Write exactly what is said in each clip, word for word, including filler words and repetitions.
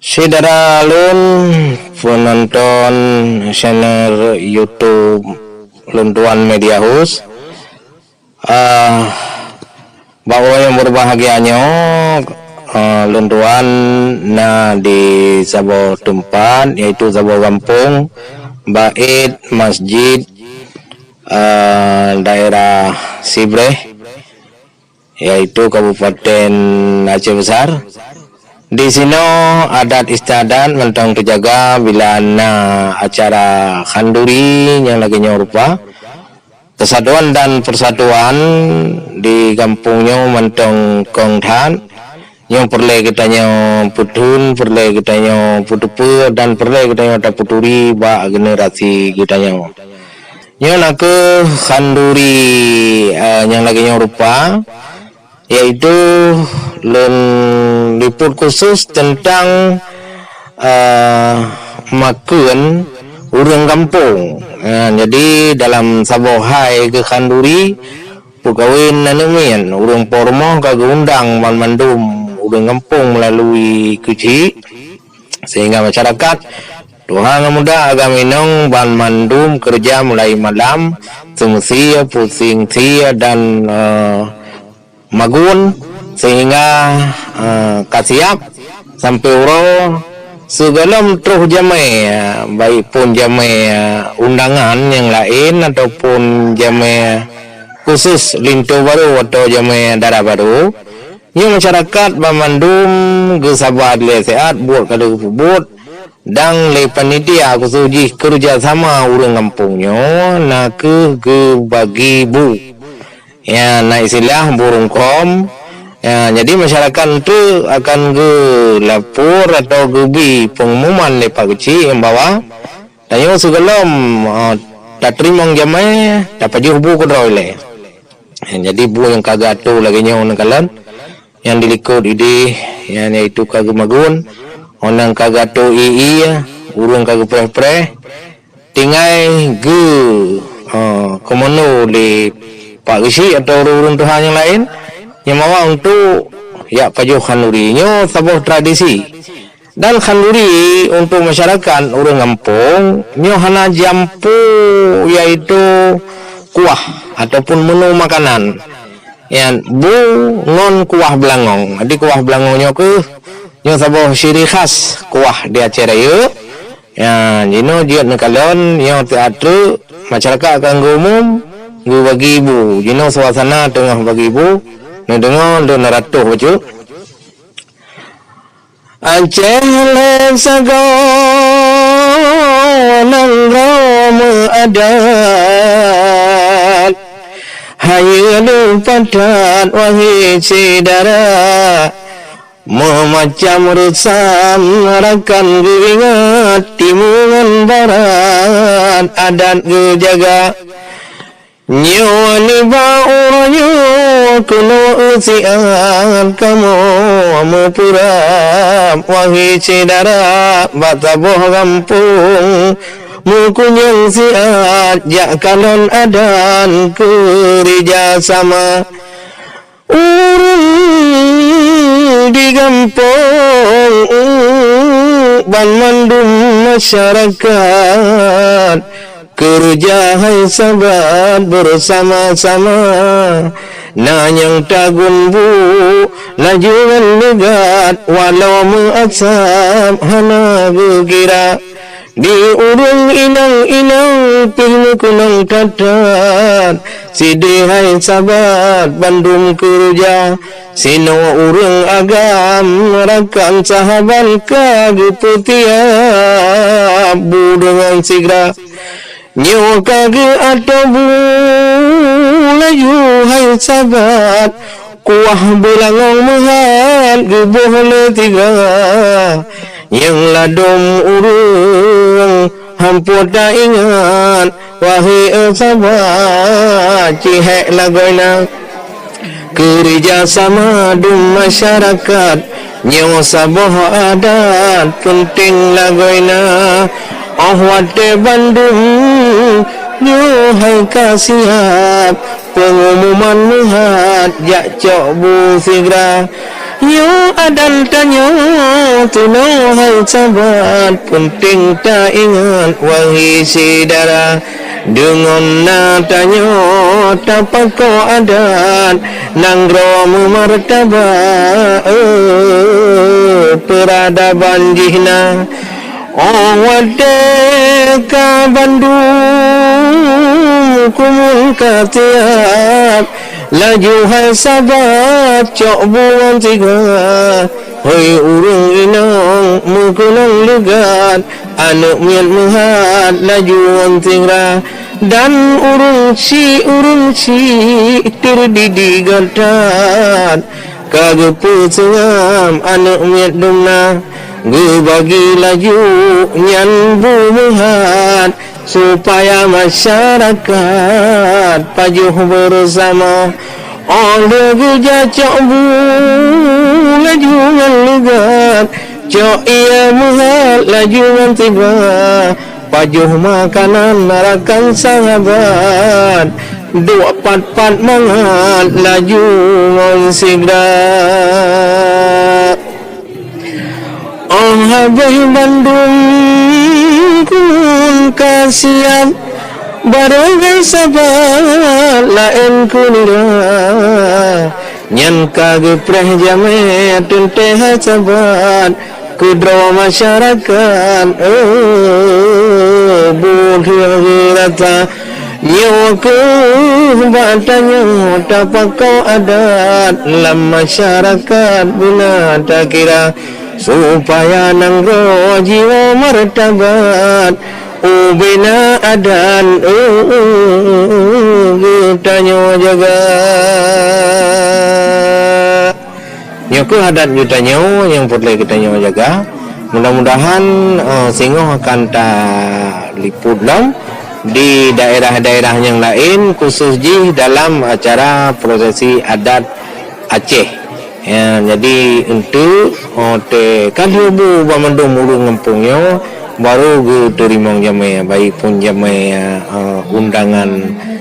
Syedara lôn, peunonton channel YouTube Lôn Tuan Media House. Ah, bak uroe nyang berbahagia nyoe, ah, lôn tuan na di saboh teumpat, yaitu saboh gampông, bak ék masjid, ah, daerah Sibreh, yaitu Kabupaten Aceh Besar. Di sinoe adat istiadat mantong teujaga bila na acara khanduri nyang lagée nyoe rupa. Kesatuan dan persatuan di gampông nyoe mantong kong that. Nyoe peureulée geutanyoe peuthon, peureulée geutanyoe peuteupeue, dan peureulée geutanyoe tapeuturi bak generasi geutanyoe. Nyoe na kheueh khanduri, eh, nyang lagée nyoe rupa, yaitu lôn liput khusus teuntang, eh, makheun ureuëng gampông. Eh, jadi dalam saboh hai keu khanduri, peukawen aneuëk miet, ureuëng po rumoh ka geuundang banmandum ureuëng gampông meulalu keuchik, sehingga masyarakat tuha ngon muda agam inong banmandum keureuja mulai malam, seumeusie, puseng sie dan, eh, magun, sehingga, eh, ka siab sampoe uroe sigohlom troh jamé, eh, baik pun jamé, eh, undangan nyang laén ataupun jamé khusus linto barô atau jamé dara barô. Nyoe masyarakat banmandum geusaba dilée siat, buet ka lheueh geupeubuet, dan lé panitia khusus jih keureuja sama ureuëng gampông nyoe na kheueh geubagi bu. Ya, na istilah bu rungkom. Ya, jadi masyarakat eunteuk akan geulapor atau geubi peungumuman lé Pak Keuchik nyang bahwa tanyoe sigohlom, eh, tateurimong jamé, tapajoh bu keudroe ilée. Jadi bu nyang ka geuatoe lagée nyoe neukalon, nyang dilikot idéh, nyan yaitu ka geumagun, honang ka geuatoe ié, ureuëng ka geupreh-preh, tinggai geu, eh, keumono lé Pak Keuchik atau ureuëng-ureuëng tuha nyang laén, nyang mawa untuk jak pajoh khanduri. Nyoe saboh tradisi. Dan khanduri untuk masyarakat ureuëng gampông nyoe hana jampu, yaitu kuah ataupun menu makanan. Nyan bu ngon kuah beulangong. Jadi kuah beulangong nyoe kheueh nyoe saboh ciri khas kuah di Aceh Rayeuk. Ya, jinoe jeuet neukalon nyoe teatreuk masyarakat akan geuumum geubagi bu. Jinoe suasana teungoh bagi bu, neudeungoe lôn ratoh bacut. Aceh lhée sagoe nanggroe meuadat, hayeue lôn patat wahé syedara. Meumacam reusam rakan geuingat, timu ngon barat adat geujaga. Nyoe nibak uroe nyoe keunoe siat kamoe meupeurab, wahé syedara bak saboh gampông. Meukunyong siat jak kalon adat keureuja sama. Ureuëng di gampông, banmandum masyarakat, keureuja hai sabat beusama-sama. Na nyang tagun bu laju ngon leugat, walau meuasab hana geukira. Di ureuëng inong-inong pih meukeunong that-that, sideh hai sabat bandum keureuja. Sinoe ureuëng agam rakan sahabat ka geupeutiab bu deungon sigra. Nyoe ka geuatoe bu laju hai sabat, kuah beulangong meuhat geuboh lé tiga. Nyang ladom ureuëng hampoh taingat, wahé sabat, cihek lagoina. Keureuja sama dum masyarakat, nyoe saboh adat peunteng lagoina. Óh watée bandum nyoe hai ka siab, peungumuman meuhat jak cok bu sigra. Nyoe adat tanyoe, teunoe hai sabat, peunteng taingat wahé syedara. Deungon na tanyoe tapakoe adat, nanggroe meumartabat, eh, peuradaban jih na. Óh watée ka bandum kumun ka siab, laju hai sabat cok bu ngon sigra. Hôi ureuëng inong meukeunong leugat, aneuëk miet meuhat laju ngon sigra. Dan ureuëng syiek, ureuëng syiek teudidi gata, ka geupeuseungab aneuëk miet dum na. Geubagi laju nyan bu meuhat, supaya masyarakat pajoh beurasama. Óh lheueh geujak cok bu laju ngon leugat, cok ié meuhat laju ngon sigra, pajoh makanan rakan sahabat, duek pat-pat mangat laju ngon sigra. Óh habéh bandum kumun ka siab, barô hai sabat laén keu nira. Nyan ka geupreh jamé teuntée hai sabat, keudroe masyarakat, eh, bu lheueh geurasa. Nyoe kheueh bak tanyoe tapakoe adat, lam masyarakat beuna takira, supaya nanggroe jiwoe martabat. Ubena adat, eh, geutanyoe jaga. Nyoe kheueh adat geutanyoe nyang peureulée geutanyoe jaga. Mudah-mudahan, eh, singoh akan taliput lom di daerah-daerah nyang laén, khusus jih dalam acara prosesi adat Aceh. Ya, jadi eunteuk, oh, teuka lheueh bu banmandum ureuëng gampông nyoe, barô geuteurimong jamé, baik pun jamé, eh, undangan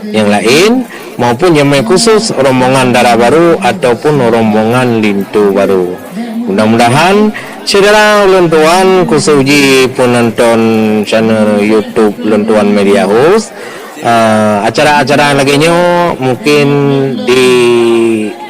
nyang laén, maupun jamé khusus rombongan dara barô ataupun rombongan linto barô. Mudah-mudahan syedara ulôn tuan, khusus jih peunonton channel YouTube ulôn tuan Media House, eh, acara-acara lagée nyoe mungkin di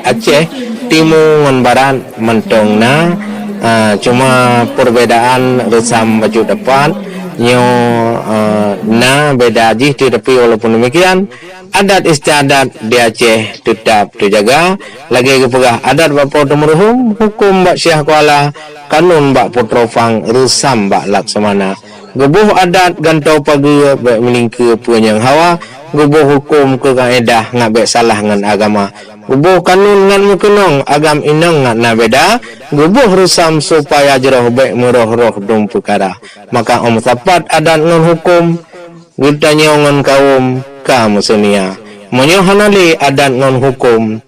Aceh Timu ngon Barat mantong na, eh, cuma perbedaan reusam bacut dapat nyoe, eh, na beda jih, tetapi walaupun demikian, adat istiadat di Aceh teutap teujaga. Lagée geupeugah adat bak po teumeuruhom, huköm bak Syiah Kuala, kanun bak Putroe Phang, reusam bak Laksamana. Geuboh adat gantoe pageue, bék meulingkeue peue nyang hawa, geuboh huköm keu kaedah ngat bék salah ngon agama. Geuboh kanun ngat meukeunong, agam inong ngat na beda, geuboh reusam supaya jroh bék meuroh-roh dum peukara. Maka óh meusapat adat ngon huköm, geutanyoe ngon kawöm ka meuseunia. Meunyoe hana lé adat ngon huköm,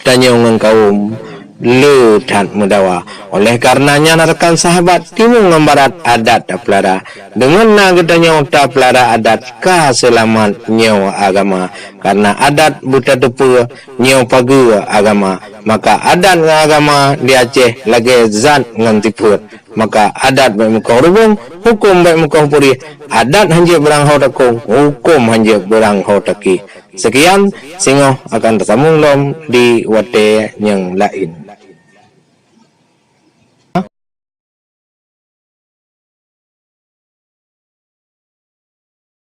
tanyoe ngon kawöm le that meudawa. Oleh kareuna nyan, rakan sahabat, timu ngon barat adat tapeulara. Deungon na geutanyoe tapeulara adat, ka seulamat nyoe agama. Kareuna adat beutateupeue nyoe pageue agama. Maka adat ngon agama di Aceh lagée zat ngon sifeuet. Maka adat bék meukoh rubông, huköm bék meukoh purih. Adat hanjeuet beurangho takong, huköm hanjeuet beurangho taki. Seukian, singoh akan tasambông lom di watée nyang laén.